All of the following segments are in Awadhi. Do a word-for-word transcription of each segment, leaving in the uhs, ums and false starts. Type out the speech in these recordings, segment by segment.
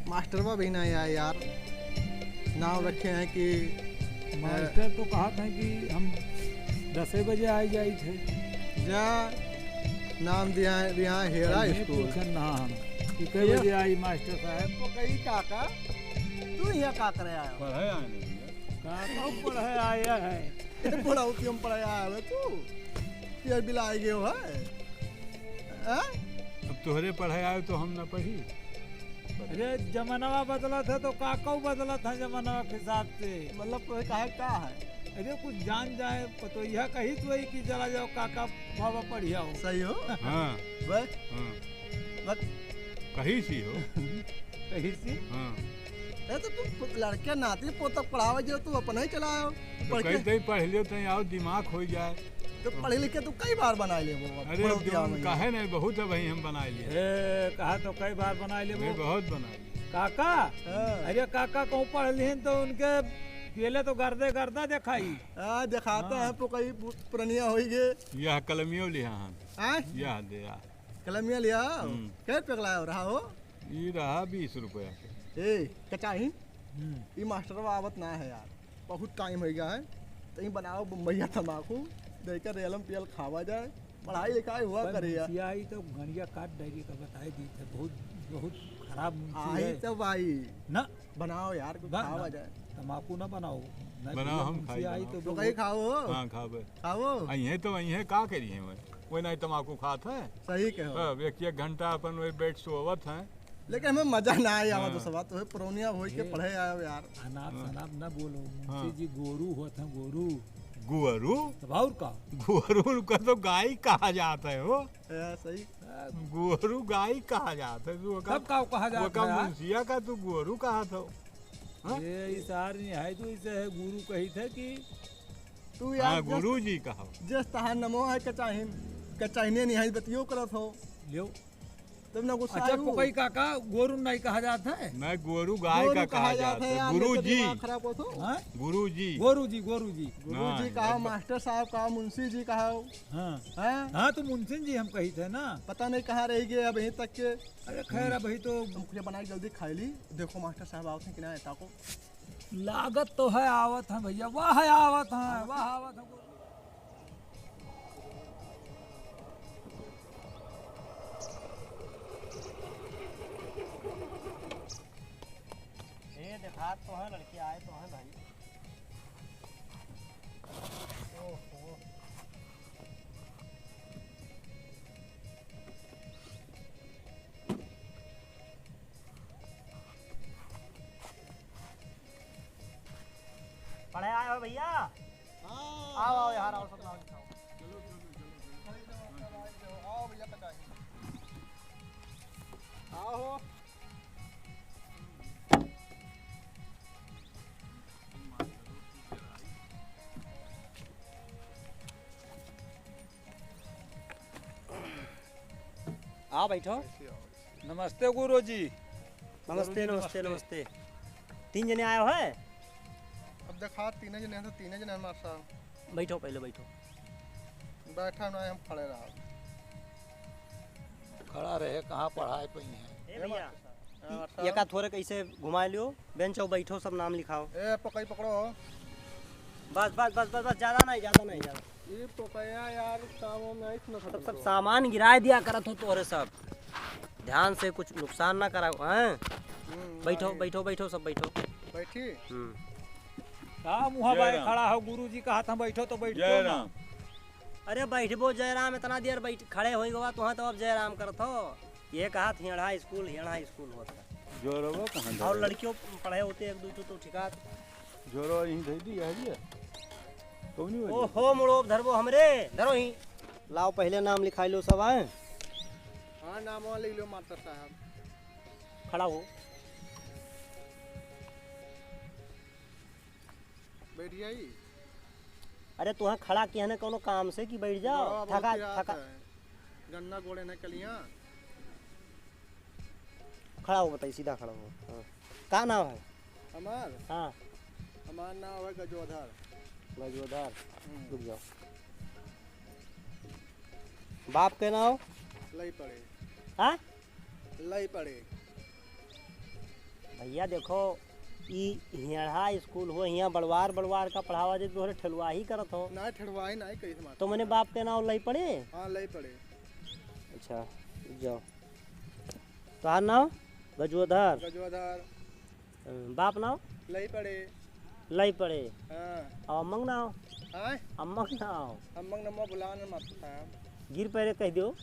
मास्टरवा भी नहीं आए यार, नाम रखे हैं कि मास्टर तो कहा था कि हम दसे बजे आ जाई थे। जा, नाम दिया है, दिया है हेरा अरे स्कूल। पूछन ना हम कि कै ये बजे आई मास्टर साहब। तो कही काका, तू यहाँ का करे आया? पढ़े आए नहीं भैया। काका पढ़े आया है। ये पढ़ाओ कि हम पढ़े आया है तू? ये बिला आए गए हो है? हाँ? अब तोहरे पढ़े आए तो हम ना पढ़ी। अरे, जमानवा बदलत है तो काकाऊ बदलत है जमानवा के हिसाब से। मतलब, तोहे काहे का है? अरे, कुछ जान जाए, पतोहिया कही तो है कि चला जाओ काका बाबा पढ़िया हो। सही हो? हाँ। बस। हाँ। बस। कही सी हो। कही सी? हाँ। अरे, तो तू लड़के नाती पोता पढ़ावे जो तू अपना ही चलाओ। तो पढ़ के कई तई पढ़ लियो, तई और दिमाग हो जाए। तो पढ़े लिखे तू कई बार बनाए लेबो अब अरे, बुढ़ौतिया जो में। काहे नहीं, बहुत है भाई, हम बनाए लिए। ए, कहा तो कई बार बनाए लेबो। भाई, बहुत बनाए लिए। काका, हाँ। अरे काका कहूँ पढ़ लिहिन तो उनके पहले तो गर्दे गर्दा देखाई। हाँ, देखाता हाँ। है, तो कई पु-, पुरनिया होई गे। यह कलमियो लिहा हम। हाँ? यह दे, या। कलमिया लिहा? हम्म। कै रुपया के लाया हो रहा हो? ई रहा बीस रुपया के। ए, कचाही? हम्म। ई मास्टरवा आवत ना है यार, बहुत टाइम हो गया है। तो ई बनाओ बम्बैया तमाकू, देकर रेलम पियल खावा जाए, पढ़ाई लिखाई हुआ पर करे यार। मुंशिया आई तो गणिया काट डायरी का बताए दी थे, बहुत, बहुत खराब मुंशी आई है। तो भाई ना। बनाओ यार, कुछ बा-, खावा ना, जाए। तमाकू ना बनाओ। ना बनाओ, भैया हम मुंशी खाई आई बनाओ। तो तो वो कहीं खाओ। हाँ, खाबे। खाओ। अइहें तो अइहें का करिहें वह? वह नहीं तमाकू खात है। सही कहो। अब एक, एक घंटा अपन वही बैठ सोवत हैं। लेकिन हमें मजा ना आया, हाँ। तो सवा तो है, पुरौनिया होई के ये पढ़े आयो यार। अनाप हाँ। शनाप ना बोलो, मुंशी हाँ। जी गोरू होत हैं, गोरू। गुअरू? तब और का? गुअरू का तो गाय कहा जाता है वो। ए, सही। गोरू गाय कहा जाता है, तू ओका, तब का कहा जाता ओका है? मुंशिया का तू गोरू कहा था? हाँ? ये इसार नहीं है, तू इसे है गुरु कही थे कि तू यार हाँ, जस गुरु जी कहो। जस तहार नमो है कचाहिन, कचाहिने नहीं है, बतियो करत हो। लियो। तब ना गुस्सा अच्छा, आयु। पोकई काका, गोरू नहीं कहा जाता है? मैं गोरू गाय गोरू का कहा कहा जाता जाता है, है, यार, गुरु लेके जी। दिमाग खराब होत हो। हाँ? गुरु जी। गोरू जी, गोरू जी। गुरु हाँ, जी कहा, अब मास्टर साहब कहा, मुंशी जी कहा। हाँ। हाँ? हाँ, तो मुंशी जी हम कही थे ना। पता नहीं कहाँ रह गए अब यहीं तक के। अरे खैर, अभी तो मुखिया बना के जल्दी खाई ली। देखो मास्टर साहब आवत हैं कि ना, ताको। लागत तो है आवत हैं भैया, वाह है आवत हैं, वाह आवत हैं। ए, देखात तो है, लड़के आए तो हैं भाई। ओहो। पढ़े आए हो भैया? हाँ, आओ, आओ, हाँ। यार, आओ, सब आओ, आओ। आओ भैया, कटाई। आओ। आओ, बैठो। नमस्ते गुरुजी। नमस्ते, गुरुजी, नमस्ते, नमस्ते। नमस्ते। तीन जने आए हो है? अब देखा, तीने जने हैं तो तीने जने हैं, मास्टर साहब। बैठो, पहले बैठो। बैठा ना, हम खड़े रहो। खड़ा रहे, कहाँ पढ़ाए पई हैं? ए ए भैया, मास्टर साहब। हाँ, मास्टर साहब। एका थोरे कैसे घुमा लियो, बेंच और बैठो, सब नाम लिखाओ। ए, पकड़ी पकड़ो। बस, बस, बस, बस, बस, ज्यादा नहीं, ज्यादा नहीं, ज्यादा। ये पकैया यार, काम वाम नहीं सुना सब, सब सामान गिराए दिया करत हो तोहरे सब। ध्यान से कुछ नुकसान ना कराओ, हैं? हम्म, बैठो, भाई। बैठो, बैठो, सब बैठो। बैठी? हम्म। का मुँह जय बाय राम। खड़ा हो, गुरुजी कहा था बैठो तो बैठो जय ना। राम। अरे बैठबो जय राम, इतना देर बैठ, खड़े होई गवा, तुहाँ तो अब जय राम करत हो। ये कहा था, हेड़ा स्कूल, हेड़ा स्कूल होता। जोरवा कहाँ और धरे? लड़कियों पढ़े होते एक दो ठो तो ठिकात। जोरवा यहीं धर दी, यह दिया। कौनी वाली? ओहो, मुड़ो धरबो हमरे, धरो ही। लाओ, पहले नाम लिखाई लो सब, आए। हाँ, नाम वाले लिख लो, मास्टर साहब। खड़ा हो। बैठ जाई। अरे, तुहाँ खड़ा किया ने कौनो काम से कि बैठ जाओ? बड़ा बहुत थका, पिरात थका। है। गन्ना गोड़े ने कलियाँ। खड़ा हो, बताई, सीधा खड़ा हो। हाँ। का नाम है? हमार? हाँ। हमार नाम है गजोधर। गजोधर। हम्म। रुक जाओ। बाप के नाम? लई पड़े। हाँ? लई पड़े। भैया देखो, ई हेड़हा स्कूल हो, हियाँ बड़वार बड़वार का पढ़ावा जे तोहरे ठेलवाही करत हो। ना, ठेलवाही ना कही हमार। तो मने बाप के नाव लई पड़े? हाँ, लई पड़े। अच्छा, जाओ। तोहार नाव? गजोधर। गजोधर। हम्म, बाप नाव? लई पड़े। लई पड़े। हाँ। और अम्मक नाव? हाँ? अम्मक नाव? अम्मक नमवा भुला न मारता। गिर पड़े कह दियो।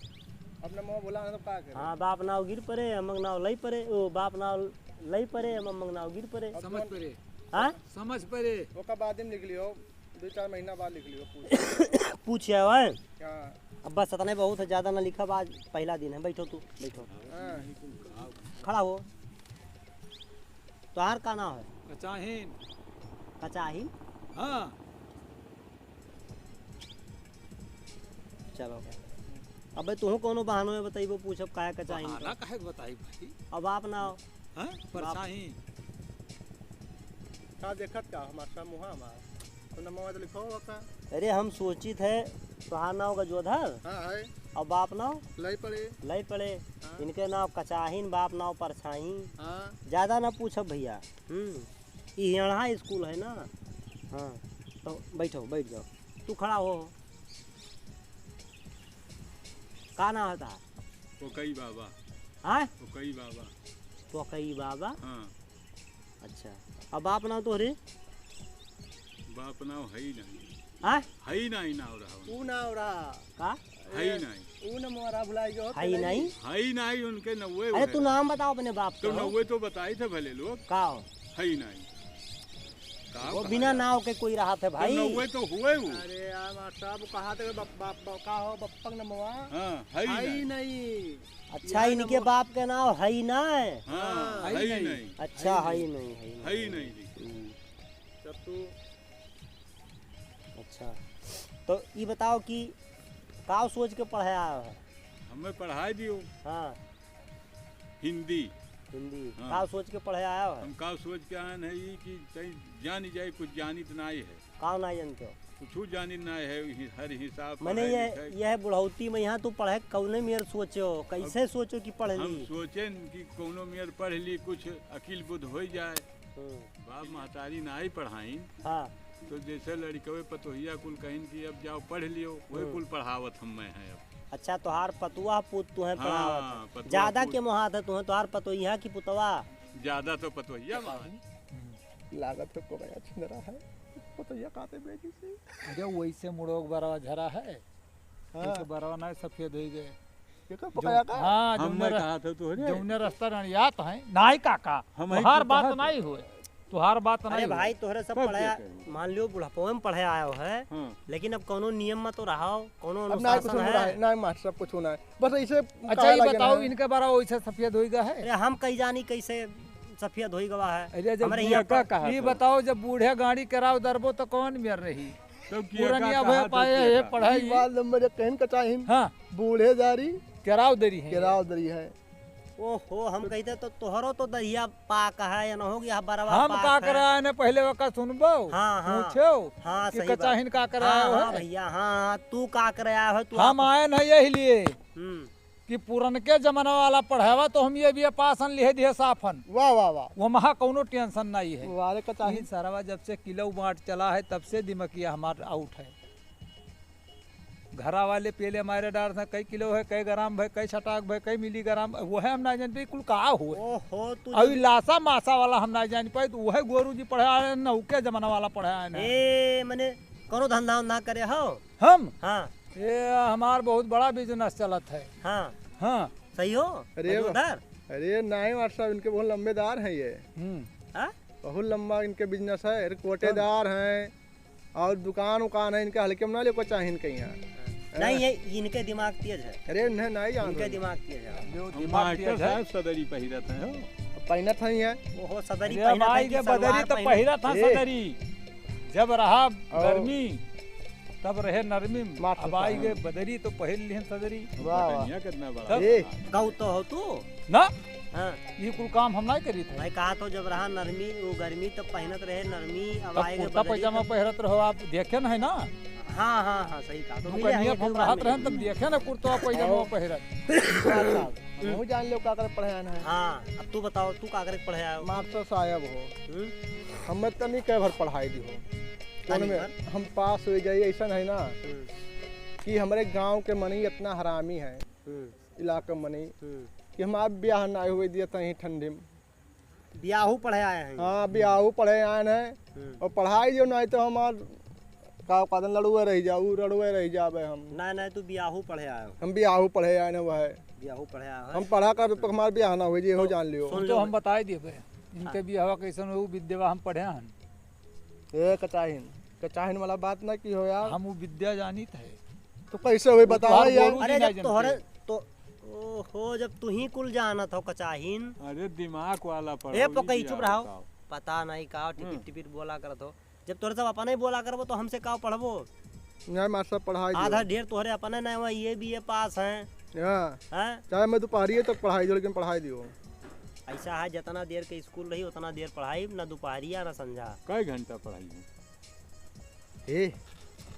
अब नमवा भुला न तो का करे? हाँ, बाप नाव गिर पड़े, अम्मक नाव लई पड़े, ओ, बाप नाव लई पड़े, अम्मक नाव गिर पड़े। अब समझ कौन पड़े। हाँ? समझ पड़े। ओका बाद में लिख लियो, दो चार महीना बाद लिख लियो, पूछ। पूछ आयो है? हाँ। अब बस इतने बहुत है, ज्यादा ना लिखब, आज पहला दिन है। बैठो तू, बैठो। हाँ। खड़ा हो। तोहार का नाव है? कचाहिन। कचाहिन? हाँ। चलो। अबे तुहू कौनो बहानो में बताइबो, पूछब काहे कचाहिन बहाना का? काहे के बताई भाई? अब आप ना हो। हाँ? परछाई। का देखत का हमार का मुहा हमार? तो नमवा तो लिखो हुआ का? अरे हम सोचित है, तोहार नाव गजोधर? हाँ, है। और बाप नाव? लई पड़े। लई पड़े। हाँ। इनके नाव कचाहिन, बाप नाव परछाई। हाँ। ज्यादा ना पूछब भैया। हम्म। ई हेड़हा स्कूल है ना? हाँ। तो बैठो, बैठ जाओ। तू खड़ा हो। का नाव है तोहार? पोकई बाबा। हाँ? पोकई बाबा। पोकई बाबा? हाँ। अच्छा। अब बाप नाव तोहरे? बाप नाव है ही नहीं। हाँ? है ही नहीं नाव रहा। तू नाव रहा। का? है ही नहीं। ऊ नमवा भुलाई गयो, है ही नहीं। है ही नहीं, उनके नौवे अरे, हुए। तू नाम बताओ अपने बाप तो का। नौवे तो बताई थे भले लोग। का हो? है ही नहीं। का वो कहा बिना जाए? नाव के कोई रहा थे तो भाई। नौवे तो हुए वो। अरे यार, मास्टर साहब, कहा थे बप-, बाप, बाप, का हो, बप्पक नमवा? हाँ, है ही है ही नहीं। नहीं। अच्छा, यहाँ इनके नमवा बाप के नाव है ही नहीं। हाँ, हाँ, है ही है ही नहीं। नहीं। अच्छा, है ही है ही नहीं। नहीं, है ही है ही नहीं। नहीं जी। हम्म। तब तू अच्छा, तो ई बताओ कि का सोच के पढ़े आयो है? हमें पढ़ाई दियो। हाँ। हिंदी। हिंदी। हाँ। का सोच के पढ़े आयो है? हम का सोच के आए हैं ई कि कहीं जानी जाए, कुछ जानित नाई है। का नाई जानते हो? कुछ जानित नाई है, हि-, हर हिसाब मने पढ़ाई ये, लिखाई। यह बुढ़ौती में यहाँ तू पढ़े कौने मेर सोचो, कैसे अब सोचो कि पढ़ हम ली? सोचेन कि कौनो मेर पढ़ ली, कुछ अकिल बुध होइ जाए। हम्म। बाप महतारी नाई पढ़ाइन, हाँ। तो जैसे लड़िकवे पतोहिया कुल कहिन कि अब जाओ पढ़ लियो, वही हम्म। कुल पढ़ावत हम्मे हैं अब। अच्छा, तोहार पतुआ पूत तुहें हाँ, पढ़ावत है। पतुआ ज्यादा पूत। के मोहात है तुहें, तोहार पतोहिया की पुतवा? ज्यादा तो पतोहिया मोहात। लागत है कोबरा छिंदरा है, पतोहिया काते बेटी से। अरे वैसे मुड़ोक बरवा झरा है, हाँ। एक बरवा ना सफेद होइ गए। एकर जो, पकाया का? हाँ, हम जौने नहीं र-, कहा था तोहरे। जौने रास्ता रनियात है, नाई काका, हम ही तोहार तो बात कहा था। नाई होए, तोहार बात अरे नाई होए। भाई, तोहरे सब कब पढ़ाया, के कहे? मान लियो बुढ़ापो में पढ़े आयो है, हाँ। लेकिन अब कौनो नियम में तो रहो, कौनो अब नाई अनुशासन कुछ हो रहा है। है, नाई मास्टर, सब कुछ होना है। बस ऐसे अच्छा, काहे ये लगे बताओ, ना? इनके बारा वैसे सफेद होइ गया है? अरे, हम कहीं जानी कैसे सफेद होइ गवा है? अरे, जब हमरे बूढ़े यहाँ का पर कहा ये था? बताओ, जब बूढ़े गाड़ी कराव दरबो तो कौन मेर रही? तब किया पुरनिया का भय कहा तो पाए किया है का? पढ़ाई। ई बात नंबर एक कहन का चाहिन। हाँ। बूढ़े दारी केराव दरी है। केराव दरी है। ओहो, हम कहिते तो तोहरो तो दरिया पाक है, या न हो गया बरवा हम पाक का है। करे आए ने पहले ओका सुनबो? हाँ, हाँ। पूछो हाँ, कि सही बात। कचाहिन का करे हाँ, आयो हाँ, है? भैया, हाँ, हाँ, तू का करे आयो है, तू हम आप आए न यही लिए। हम्म। कि पुरनके जमाना वाला पढ़ावा तो हम ये भी पासन लिहे दिए साफन। वाह, वाह, वाह। वो महा कौनो tension नहीं है। वाह रे, कचाही। ई सरवा जब से किलो बाट चला है, तब से दिमकिया हमार out है। घरा वाले पहले हमारे डार था, कई किलो है, कई ग्राम है, कई छटाक है, कई मिलीग्राम, वो है हम ना जानते कुल का हुए। ओहो, तू अभी जब लासा मासा वाला हम ना जान पाए, तो वह गोरू जी पढ़ाए हैं, नौके जमाना वाला पढ़ाए हैं। ए, मने कौनो धंधा उंधा करे हो? हम? हाँ। ये हमार बहुत बड़ा business चलत है। हाँ। हाँ। सही हो? अरे मजूदार? अरे नहीं मास्टर साहब, इनके बहुत लंबे दार हैं ये। हम्म। हाँ? बहुत लंबा इनके business है, अरे कोटेदार हैं और दुकान उकान है इनके, हल्के में ना लेको चाहिए इनके यहाँ। नहीं, ये इनके दिमाग तेज है। अरे नहीं, नहीं जानते। इनके दिमाग तेज है। जो हम दिमाग मास्टर तेज है। साहब सदरी पहिरत हैं हो। पहिनत हैं ये। ओहो, सदरी अरे पहिनत है भाई कि के बदरी सलवार तो पहिनत? पहिरत है ए। सदरी। जब रहा और गर्मी, तब रहे नरमी। मास्टर अब आई साहब। गए बदरी तो पहिर लिहन सदरी। वाह, वाह। बढ़िया कितना बड़ा तब ए। बना। गौ तो हो तू? ना। हाँ। ये कुल काम हम नहीं करी थे। भाई कहा तो जब रहा नरमी, वो गर्मी तब पहिनत रहे नरमी, अब तब आए गए कुर्ता बदरी पैजामा तब पहिरत रहो आप, देखे न है ना? हाँ, हाँ, हाँ, सही कहा। तो मिले दुकनिया हैं पर हम एक बार रहत मिले। रहन, तब देखे ना कुर्ता पैजामा हाँ। पहिरत। अच्छा, हमहू जान लेव का करे पढ़े आए हैं। हाँ, अब तू बताओ, तू का करे पढ़े आयो? मास्टर साहब हो। हम्म? हमें तनी कै भर पढ़ाई दिहो। तनी कौन में भर? हम पास होइ जाई, ऐसा नहीं ना हम्म। कि हमरे गाँव के मनई इतना हरामी है, हम्म। इलाका मनई, हम्म। कि हम आप ब्याह ना हुए दिए तहीं ठंडी में। बियाहू पढ़े आए हैं। हाँ, बियाहू पढ़े आए हैं। हम्म। और पढ़ाई जो नहीं तो हमार का कहते लड़ुए रह जाऊ, लड़ुए रह जाबे हम। नहीं, नहीं, तू बियाहू पढ़े आए हो। हम बियाहू पढ़े आए हैं वह। बियाहू पढ़े आए हो। हम पढ़ा कर तो हमार बियाह ना हो जी, हो तो जान लियो। सुन तो लो। हम बताई देबे, इनके हाँ। बियाहवा कैसन हो, विद्या हम पढ़े हन। ए कचाहिन, कचाहिन वाला बात ना की हो यार। हम वो विद्या जानित है। तो कैसे हुई बताओ तोहर यार। गोरू जी अरे ना जब तोहरे जनते। तो, ओहो, जब तू ही कुल जानत हो कचाहिन। अरे दिमाग वाला ए पढ़ौली पकई, दिया चुप रहो। बताओ। पता नहीं का टिपिट हम्म। टिपिट बोला करत हो। जब तोरे सब अपने बोला करबो तो हमसे का पढ़बो? नहीं मास्टर, पढ़ाई आधा दियो। ढेर तोहरे अपने नहीं हुआ, ये बीए पास हैं। हाँ। हैं? चाहे मैं दोपहरिये तक पढ़ाई दियो, लेकिन पढ़ाई दियो। ऐसा है, जितना देर के स्कूल रही, उतना देर पढ़ाई, ना दोपहरिया, ना संझा। कई घंटा पढ़ाई है? ए।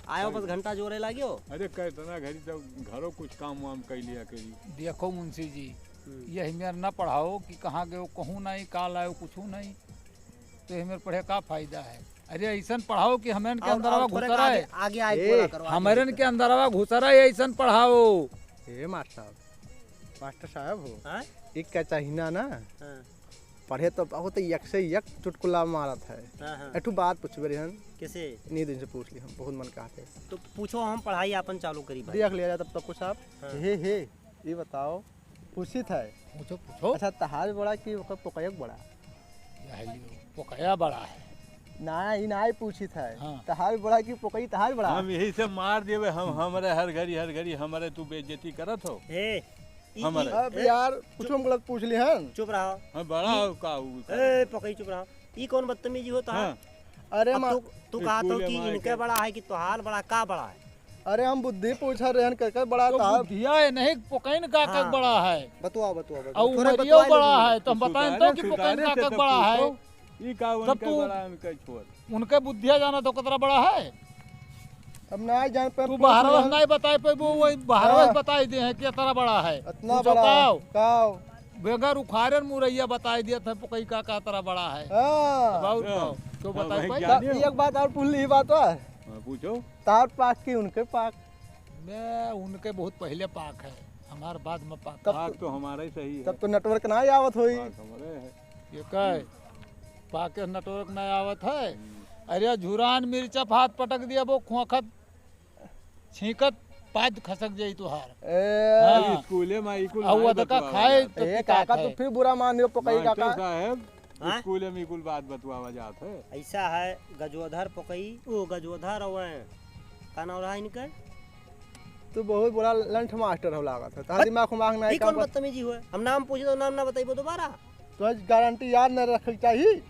आयो, बस घंटा जोरे लाग्यो। अरे, कितना घड़ी तो घरो कुछ काम वाम कर लिया करी। देखो मुंशी जी, हम्म। ये हमें ना पढ़ाओ कि कहाँ गयो, कहूँ नहीं, काल आयो, कुछ नहीं, तो हमें पढ़े का फायदा है? अरे, ऐसन पढ़ाओ कि हमें इनके और, अंदरवा और थोड़े घुसरा आगे, है। आगे आए, ए, पूरा करो, आगे हमारे लेकर। इनके अंदरवा घुसरा है, ऐसन पढ़ाओ। ए, मास्टर साहब, मास्टर साहब हो, हाँ? एक का चाहिना ना? हाँ। पढ़े तो बहुत एक से एक चुटकुला मारत है। हाँ, हाँ। एक ठो बात पूछबे रहन। कैसे? इन्हीं दिन से पूछ ली हम, बहुत मन कहत है। तो पूछो, हम पढ़ाई आपन चालू करी भाई। देख लिया जाए तब तक कुछ आप। हाँ। हे, हे, ये बताओ, पूछित है। पूछो, पूछो। अच्छा, तहार बड़ा कि ओकर पोकयक बड़ा? यह लियो, पोकया बड़ा है। ना, ई ना पूछित है। हाँ। तहार बड़ा कि पोकई तहार बड़ा? हम यही से मार देबे, हम, हमरे हर घड़ी, हर घड़ी हमरे तू बेइज्जती करत हो। ए, ई, हमरे। ई, अब ए, यार, चुप। कुछ हम गलत पूछ ली हन। चुप रहो। हाँ, बड़ा ई, हो का उ करे? ए, पकई चुप रहो। ई कौन बदतमीजी होता है? हाँ। अरे अब मा- तू, तू कहत हो स्कूल कि में इनके आके बड़ा है कि तोहार बड़ा, का बड़ा है? अरे हम बुद्धि पूछ रहे हन, के, के बड़ा तो था? बुद्धिया है नहीं, पोकैन का, हाँ। के बड़ा है? बतुआ, बतुआ, बतुआ। और थोड़े उमरियो बतुआ बड़ा लेंगे। है, तो हम बताएं तो सुधारे, कि पोकैन सुधारे का, से के तो बड़ा है? पूछो। ई का तब उनके तू बड़ा है, उनके छोट। उनके बुद्धिया जाना तो कतरा बड़ा है? अब ना जान पे तू पूछ बाहर ले। नहीं बताए पे वो, वही बाहर हाँ। बताई दे हैं कि इतना बड़ा है। इतना तू बड़ा है। चौकाओ। काओ। बगैर उखाड़न मुरैया बताई दिया था, पोकई का, का तरह बड़ा है। हाँ। अब और हाँ। बताओ, क्यों हाँ, बताई भाई, पाई? जाने हो। एक बात और पूछ ली, बात और। हाँ, पूछो। तार पाक की उनके पाक? मैं उनके बहुत पहले पाक है, हमार बाद में पाक। तब पाक तो, तो हमारा ही सही है। तब तो network ना ही आवत होई। पाक हमारे है। ये का है? पाक के network ना आवत है। हम्म। अरे झुरान मिर्चा भात पटक दिया, वो खोखत छींकत पाद खसक जाई तुहार। ए। हाँ। स्कूले में ई कुल आ, वो बात अदका बतवावा खाए जात। तो ए, पिटात काका, है। तू फिर बुरा मान लियो, पकई मास्टर काका। साहब, हाँ? स्कूले में ई कुल बात बतवावा जात है। ऐसा है, गजोधर पकई, ओ, गजोधर और का नाम रहा इनके? तू बहुत बड़ा लंठ मास्टर हो लागत है। तोहार हट। दिमाग उमाग ना ई कौन काम कर। बदतमीजी हुआ? हम नाम पूछे तो नाम ना बताइबो दोबारा। तो गारंटी याद न रखे के चाही,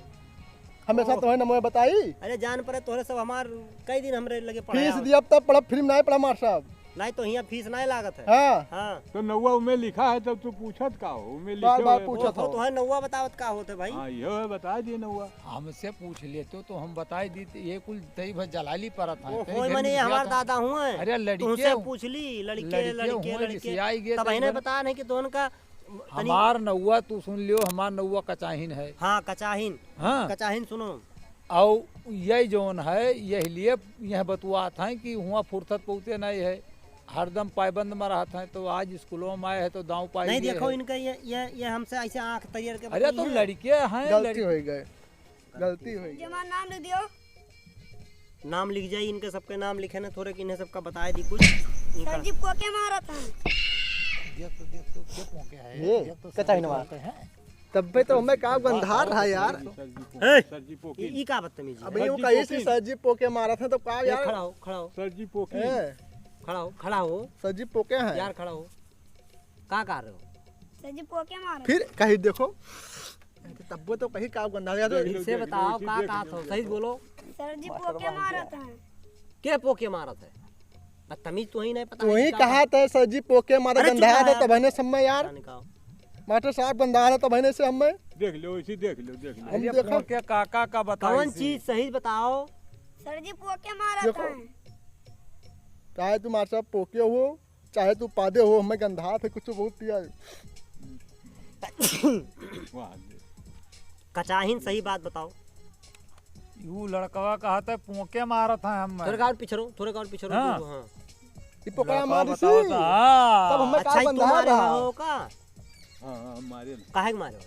हमेशा ओह। तोहे नमवे बताई। अरे जान पड़े तोहरे सब हमार कई दिन हमरे लगे पढ़े फीस आवत। दियब तब पढ़ब, free में नाहीं पढ़ब मास्टर साहब। नाहीं तो हियाँ फीस नाहीं लागत है। हाँ। हाँ। तो नौवा उमे लिखा है तब तू पूछत का हो? उमे बार लिखे बार हुए पूछत ओहो, हो। तोहे नौवा बतावत का होत है भाई? हाँ, इहो है, बता दिए नौवा। हमसे पूछ लेते तो हम बताई दी, ये कुल तई भर जलाली परत है, ओहो, तई घर मने में हमार दादा हुए। अरे लड़के तुमसे हो। पूछ ली, लड़के, लड़के लड़के, हुए, लड़के। रिसियाई गए तब तई इन्हें भर। बता नहीं कि तो उनका तनी हमार नौवा तू सुन लियो, हमार नौवा कचाहिन है। हाँ, कचाहिन। हाँ। कचाहिन सुनो। और यही जौन है, यही लिए यह बतुआत हैं कि हुआँ फुर्सत पहुँचे नहीं है, हरदम पायबंद में रहत हैं, तो आज स्कूलों में आए हैं तो दाँव पाई नहीं, गए देखो हैं। इनका ये, ये, ये हमसे ऐसे आँख तैयार के अरे तो बताइए। लड़के हैं, गलती लड़के। हो गए, गलती हो गई। जमा नाम लिख दियो। नाम लिख जाई, इनके सबके नाम लिखे ना, थोड़े कि इन्हें सबका बताए दी कुछ। इनका सर जी पोके मारत हैं। देख तो, देख तो, के पोके है? ये, देख तो, कचाही सर जी नवा। पोके हैं। तब पे तो हमें का गंधार रहा यार। सर जी पोके, ए! सर जी पोके। ई, ई का बदतमीजी अब है? यूं सर जी कही पोके। सर जी पोके मारत हैं तो का ए, यार? खड़ा हो, खड़ा हो। सर जी पोके। ए। खड़ा हो, खड़ा हो। सर जी पोके हैं। यार खड़ा हो। का कर रहे हो? सर जी पोके मारत। फिर कही देखो। तब्बो तो कहीं का गंदा गया तो। फिर से बताओ, का कहा था? सही बोलो। सर जी पोके मारत हैं। के पोके मारत है? बदतमीज, तू ही नहीं पता तू है ही कि का कहा था, सर जी पोके मारत, अरे चुप गंदा रहा है यार। तब है ना समय यार। पता नहीं का। मास्टर साहब गंदा है तब है ना से हमें। देख लो, इसी देख लो, देख लो। हम अरे देखो। पोके काका का बताई कौन सी। चीज सही बताओ? सर जी पोके मारत देखो। हैं। चाहे तू मार साहब पोके हो, चाहे तू पादे हो, हमें गंधात है कुछ बहुत पिया है। वाह। कचाहिन सही बात बताओ। यू लड़कवा कहत है पोके मारत है हम। थोड़े का और पीछे रहो, थोड़े का और पीछे रहो, हाँ। तू, हाँ। ये पोकया लड़कवा मारी बताओ सी। तो, हाँ। तब हमें अच्छा, का ये बंधा तुम्हारे रहा? हो का? हाँ, हाँ, हम मारे ना। काहे के मारे हो?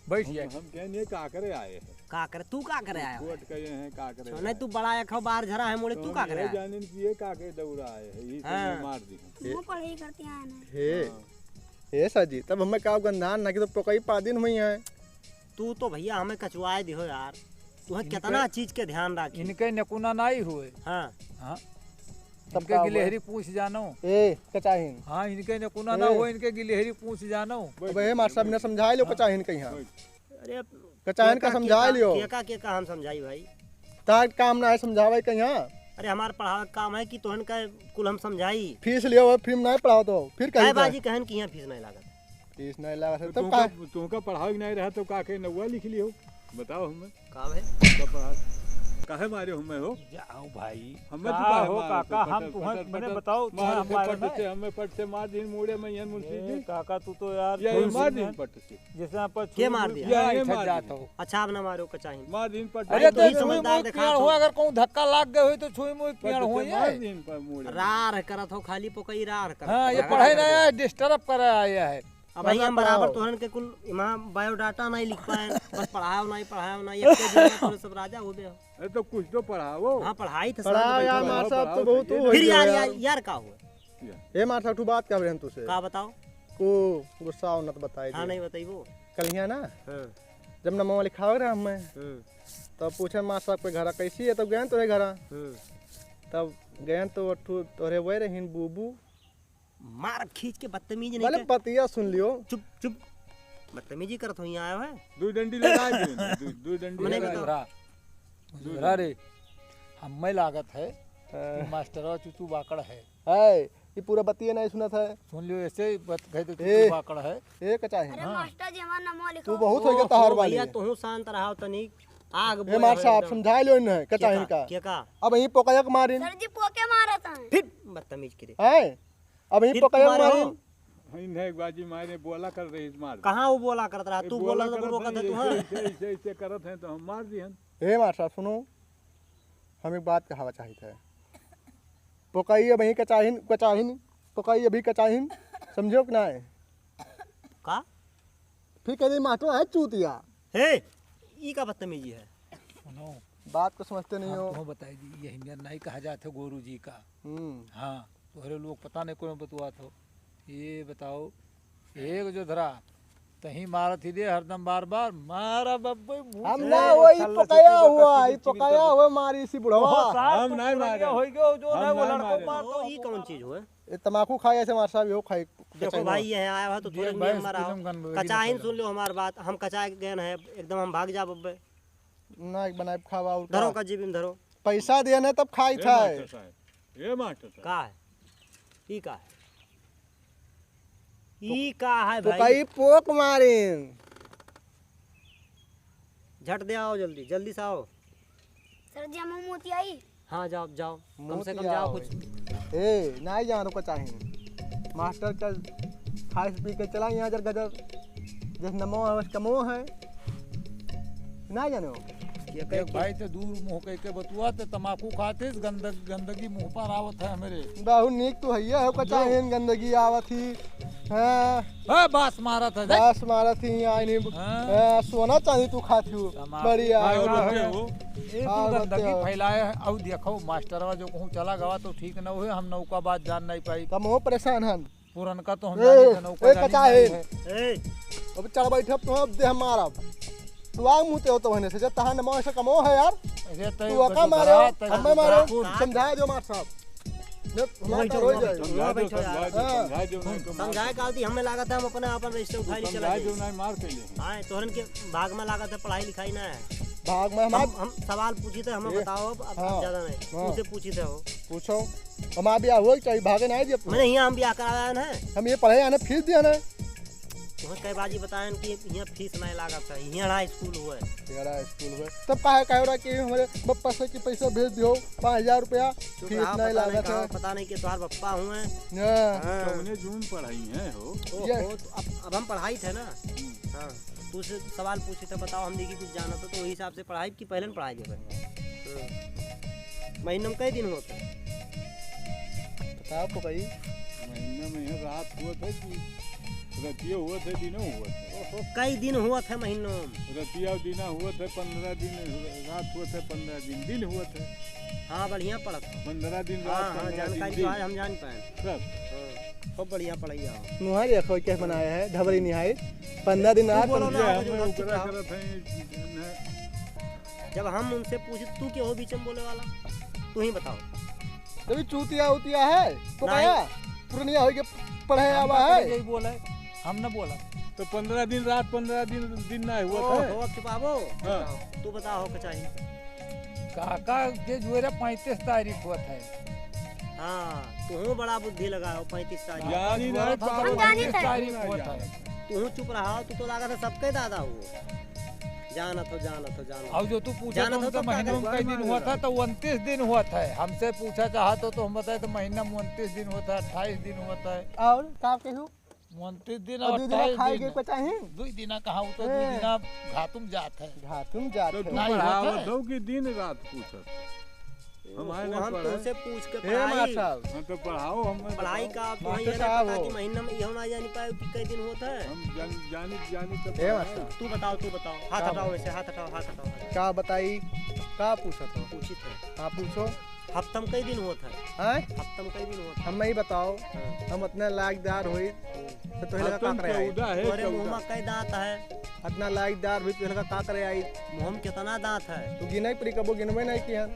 बैठ हम, जाए। हम कहें, "ये का करे आए हैं?" का करे? तू का करे आया हो? कोट कहे हैं, का करे अच्छा, आए नहीं, हैं? तू बड़ा एक हो, बार झरा है मोड़े, तो तू हम का करे ये आया? जानेन कि ये का के दौड़ा आए हैं, ये तो हाँ। ये मार दी हम। मुँह पढ़ाई करते हैं ना। हे, हाँ। हे सर जी, तब हमें का गंधान ना कि तो पकई पादिन हुई है। तू तो भैया हमें कचवाए दिहो यार, तू है इनके, कितना चीज के ध्यान राखी। इनके नकुना नाई हुए। हाँ। हाँ। तब इनके का हुआ? गिलहरी पूछ जानो। ए, कचाहिन। हाँ, इनके नकुना ए। ना हुए, इनके गिलहरी पूछ जानो। अब हे मार साहब ने समझाए लियो हाँ। कचाहिन कहीं। अरे, कचाहिन का केका, समझाए केका, लियो। केका, केका हम समझाई भाई? तार काम ना है समझावे कहीं। अरे, हमार पढ़ावे का काम है कि तोहन का कुल हम समझाई। फीस लियो, फिर नहीं पढ़ाओ तो फिर कहीं काहे का? बाजी कहन कि यहाँ फीस नहीं लागत। फीस नहीं लागत है, तो तब तुमका, काहे? तुमका पढ़ावे के नहीं रहा तो का के नौवा लिख लियो? बताओ हमें। का भाई? का पढ़ा? काहे मारे हमें हो? जाओ भाई। हमें का तू काहे हो मारे काका, हो? हम पटक, तुहं पटक, मने पटक, बताओ, मार तुहं के हमारे पट में से, हमें पट से मार दीन मुड़े में यन मुंशी ए, जी। काका, तू तो यार ये, ये छोड़ मार दी दीन ना। पट से। जैसे आप के छुई मार मुई दिया? ये, ये इधर मार जात दी। हो। अच्छा, अब ना मारो कचाहिन। मार दीन पट अरे से। तो तू ही छुई समझदार मुई देखा पियाड़ तो। हो, अगर कहूँ धक्का लाग गए हुई तो छुई मुई पट पियाड़ से हो मार ये। दीन पर मुड़े में। रार करत हो, खाली पोकई रार करत हाँ, हो। ये लगा पढ़े कर ना दे। आया, disturb करे आया है। अब भाई, हम बताओ। बराबर तोहन के कुल इमा बायोडाटा नहीं लिख पाए, बस पढ़ाओ नहीं, पढ़ाओ नहीं, एक के जीवन पर सब राजा हो गए हो। अरे तो कुछ तो पढ़ाओ। हाँ, पढ़ाई तो पढ़ाओ शांत यार, बैठो। मार साहब तो पढ़ाओ, बहुत ये हो फिर गया यार, यार। यार, यार का हुआ? क्या? ए मार साहब, ठू बात कह रहे हैं तुझसे। का बताओ? को गुस्सा हो ना तो बताई हाँ, दे। नहीं बताइबो। कल हियाँ ना, हाँ। जब नमवा लिखावे रहा हमें, हम्म। तब पूछे मार साहब के घरा कैसी है, तब गए तोरे घरा। हम्म। तब गए तो ठू तोरे वही रहीन बूबू, मार खींच के बदतमीज नहीं बोले, कर। बतिया सुन लियो। चुप, चुप। बदतमीजी करत हो, यहाँ आयो है। दू डंडी लगा दियो ना, दू, दू डंडी मने लगा बताओ। दियो। रा-, दू रा डंडी। रे, हमें लागत है कि हाँ। मास्टरवा चुचू बाकड़ है। है, ये पूरा बतिया नहीं सुनत है। सुन लियो, ऐसे ही बत-, कह दे, ए, चुचू बाकड़ है। ए, कचाहिन। अरे हाँ। मास्टर जी, हमार नमवा लिखो। तू बहुत हो गया ओहो, तहार वाली। भैया, तू शांत रहा तनिक। आग ए बोले मार हो साहब, एकदम। समझा लियो इन्हें, कचाहिन केका, का। केका? अब यहीं पोकयक मारिन। सर जी, पोके मारत हैं। फिर बदतमीज करे। हैं? अब यहीं फिर पकड़े तुम्हारे मारी। हो? इन्हें एक बाजी मारे, बोला कर रही, मार दे। कहाँ वो बोला करत रहा? ये तू बोला बोला तो करत बोला हैं, करत तू, हाँ। ऐसे, ऐसे, ऐसे, ऐसे करत हैं तो हम मार दिहन। हे मार साहब, सुनो, हम एक बात कहावा चाहित है। पकाई अबहीं कचाहिन, कचाहिन, पकाई अभी कचाहिन, समझो कि नाहीं? का? फिर कह दे, "मास्टर है चूतिया।" हे, ई का बदतमीजी है? सुनो, बात को समझते नहीं हम हो। तुमको बताई दी, ये हिंदन नहीं कहा जात है गुरु जी का। हम्म। हाँ, तोहरे लोग पता नहीं कौन बतुआत हो। ये बताओ, एक जो धरा, तहीं मारत ही दे हरदम बार बार, मारा बब्बे मुंह हम से। ना ए, वही छल्ला पकाया छुट्टी हुआ, करके ई चिकन पकाया करके। हुआ मारी इसी बुढ़वा। ओहो, सार हम कुछ नहीं पुरनिया मारे। होई गयो, जो हम ना वो नहीं लड़को मारे। मार ओ, दो, ई वो कौन मार चीज दो। हुआ? ए, तमाकू खाए ऐसे मार साहब, यो खाए, देखो कचाहिन भाई, हो। ये आया हुआ तो ये थोड़े भाई नियम में रहो। फिल्म गन वगैरह कचाहिन निकालो। सुन लो हमार बात, हम कचाए गए हैं, एकदम हम भाग जाब अब्बे। ना, एक बनाए खावा और धरो का? का जेबी में धरो। पैसा दिया ना तब खाई ए था। मास्टर साहब, ए मास्टर साहब। का है? ई का है? ई का है तो भाई? कई पोक मारिन। झट दे आओ जल्दी, जल्दी से आओ। सर जी, हम मोती आई। हाँ, जाओ, जाओ। कम से कम मोती जाओ आओ। कुछ। ए, नाहीं जानो कचाहिन। मास्टर का खाइस पी के चला यहाँ जर गजर। जस नमो है, वस कमो है। नाहीं जानो। ये कहे देख कि भाई, ते दूर मुँह कह के बतुआ, ते तमाकू खाते, गंदग-, गंदगी मुँह पर आवत है हमरे। बहुत नीक तू हइया हो, कचाहिन गंदगी आवत ही। हाँ। ए, बास मारत है, देख। बास मारत ही, आई नहीं। हाँ। हाँ, सोना चांदी तू खात हो। तमाकू बढ़िया। खाए वाला है। ए, तू हाँ, गंदगी बताओ। फैलाए है। अब देखो, मास्टरवा जो कहूँ चला गवा तो ठीक न हुए, हम नौका बात जान नहीं पाई। तमहू परेशान हन। पुरनका तो हम ए, जानी थे, नौका ए, जानी कचाहिन। नहीं है। ए। अब चढ़ बैठे, अब तो अब दे हम मारब। तू आग मुँह ते हो तो होने से, जब तहां नमो ऐसा कमो है यार। अरे, तू तू ओका बतू मारो, धरा, तू हमें बतू मारो, धरा। समझाए दो मार साहब। जब हमारा बैठो, हो वहाँ जाए। बैठो, वहाँ बैठो यार। समझा दो, हाँ। समझा दो, नहीं तो मार समझाए का होती, हमें लागत है, हम अपने आप रजिस्टर उठा ले चला समझा जाए। दो, नहीं मार के ले। हाँ, तोहरन के भाग में लागत है, पढ़ाई लिखाई ना है। भाग में हम, हमार हम, हम सवाल पूछी थे, हमें ए, बताओ, अब, अब हाँ, ज्यादा नहीं। हाँ। तुमसे पूछी थे हो। पूछो। हमार ब्याह होई चाहिए, भागे नहीं दिए। मैंने यहाँ हम ब्याह कराया है ना। हम ये पढ़े आने फीस दिया ना। तुहैं कै बाजी बताएन कि हियाँ फीस नाहीं लागत है, हियाँ हाई स्कूल हुए। हियाँ हाई स्कूल हुए। तब काहे, काहे रहा कि हमरे बप्पा से कि पैसा भेज दियो, पाँच हजार रुपया, चुप फीस रहा, नाहीं पता नहीं लागत कहाँ, है। पता नहीं कि तोहार बप्पा हुए। हाँ। हाँ। कौने जून पढ़ाई है हो? ओहो, ये तो अब, अब हम पढ़ाई थे ना। हम्म। हाँ, तू से सवाल पूछे थे, बताओ, हम देखी कुछ जाना तो, तो वही हिसाब से पढ़ाई कि पहले न पढ़ाई देबे। हम्म। महीना में कै दिन होत है? बताओ तो भाई। महीना में है, रात होत है कि रतिया होत है, दिनो होत है? ओहो, कै दिन होत है महीना में? रतिया दिना होत है, पन्द्रह दिन, रात होत है, पन्द्रह दिन, दिन होत है। हाँ, बढ़िया पढ़त हो। पन्द्रह दिन रात, हाँ, हाँ, पन्द्रह दिन जानकारी तो दिन। आज हम जान पाए। सब। हाँ, खूब बढ़िया पढ़ाई हो। मुहार देखो, क्या बनाया है, ढबरी निहाई। पन्द्रह दिन तू रात, बोलो ना, ये आप हमें जो ऊपर चुप रहो। करत हैं, न- जब हम उनसे पूछे, तू के हो बीच में बोले वाला? तू ही बताओ। जब ये चूतिया उतिया है, तो नहीं। कहा, पुरनिया होइके पढ़े हम आवा बात है। यही बोले, हम न बोला। तो पन्द्रह दिन रात, पन्द्रह दिन दिन ना हुआ ओ, था। हो, चुपाबो। हाँ। तू बताओ, का चाही? काका के जोरे पैंतीस तारीख होत है। हाँ, तुहूँ बड़ा बुद्धि लगाओ, पैंतीस तारीख। जानी ना, हम जानी पैंतीस थे। तारीख होत है। तुहूँ चुप रहो, तू तो लागत है सबके दादा हो। जानत हो, जानत हो, जानत हो। अब जो तू पूछे जानत तो हो उनका तो महीना में कागज कै दिन हुआ था, तो उनतीस दिन हुआ था। हमसे पूछा चाहत हो तो हम बताए तो महीना में उनतीस दिन होत है, अट्ठाईस दिन होत है। और का कहू? उनतीस दिन और और दू दिना और खाए अट्ठाईस के दिन। पचाही? दू दिना कहाँ, वो तो दू ए। दिना घातुम जात है। घातुम जात तो है। तू नहीं होता पढ़ावत है। हो कि दिन रात पूछत? हम आए वो ना हम पढ़े। तुमसे पूछ के ए पढ़ाई। मास्टर। हाँ, तो पढ़ाओ, हमें पढ़ाई बताओ। का, तुम्हें मास्टर ये नहीं साहब पता हो। कि महीना में इहो ना जानी पाए कि कै दिन होत है? हम जान-, जानी, जानी तो ए पढ़ाओ। मास्टर। तू बताओ, तू बताओ। हाथ का हटाओ बताई? वैसे, हाथ हटाओ, हाथ हटाओ, हाथ हटाओ। का बताई? का पूछत हो? पूछित है। हाँ, पूछो। हफ्ता में कै दिन होत है? हैं? हफ्ता में कै दिन होत है? हमें ही बताओ। हाँ। हम अतना लायकदार होई, हम्म। तो तोहरे लगा हफ्ता का में करे आई? चौदह है, तोहरे चौदह। मुँह में कै दाँत है? अतना लायकदार होई, तोहरे लगा का करे आई? मुँह में कितना दाँत है? तू गिने पड़ी, कबो गिनबे नहीं किहन।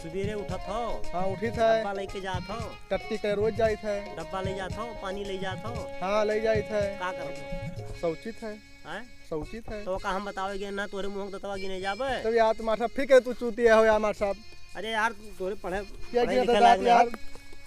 सुबेरे उठत हो? हाँ, उठित है। डब्बा लेके जात हो? टट्टी करे रोज जाइत है। डब्बा ले जात हो, पानी ले जात हो? हाँ, ले जाइत है। का करत हो? शौचित है। हैं? शौचित है। तो का हम बतावे गए ना, तोहरे मुँह के दतवा गिने जाबे? तब यार, मास्टर, फिर के तू चूतिया हो यार, मास्टर साहब। अरे यार, तोहरे पढ़े, क्या पढ़े गिने लिखे दतवा लायक नहीं यार?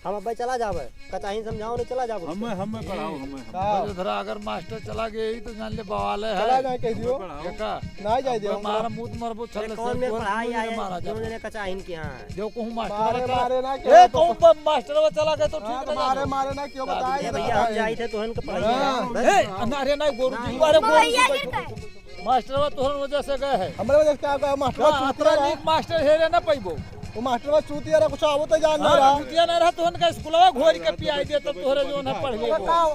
हम अब्बे चला जाबे, कचाही समझाओ नहीं, चला जाबे। हमें, हमें पढ़ाओ, हम्म। हमें, हमें। का? अरे धरा, अगर मास्टर चला गए ही तो जान ले बवाल है। चला जाए, कह दियो। हमें पढ़ाओ। ये का? ना जाए दियो। मारा मुँह मरबो, अरे छल्ले कौन से में कोई पढ़ाई मुँह आए, मारा जाबे। दोनों जने कचाही के यहाँ। जो कहूँ मास्टर मारे, वाला मारे ना, ए, क्यों कहूँ तो ब-, मास्टर वो चला गए तो हाँ, ठीक तो नहीं मारे, जानो। मारे ना, क्यों बताए, ए भैया, हम बताए। जाई थे तोहन के पढ़ाई हाँ। में। ए, अरे नहीं, गोरू जी, अरे गोरू जी, मास्टर वो तोहन वजह से गए हैं। हमरे वजह से क्या गए? मास्टर वो हाँ, चूतिया अतरा रहा। नीक मास्टर हेरे ना पैबो। वो मास्टर वो चूतिया रहा, कुछ आवो तो जान ना हाँ, रहा। चूतिया ना रहा, तोहन का स्कूलवा घोरी के पियाई दे, तब तोहरे जो ना पढ़ गए।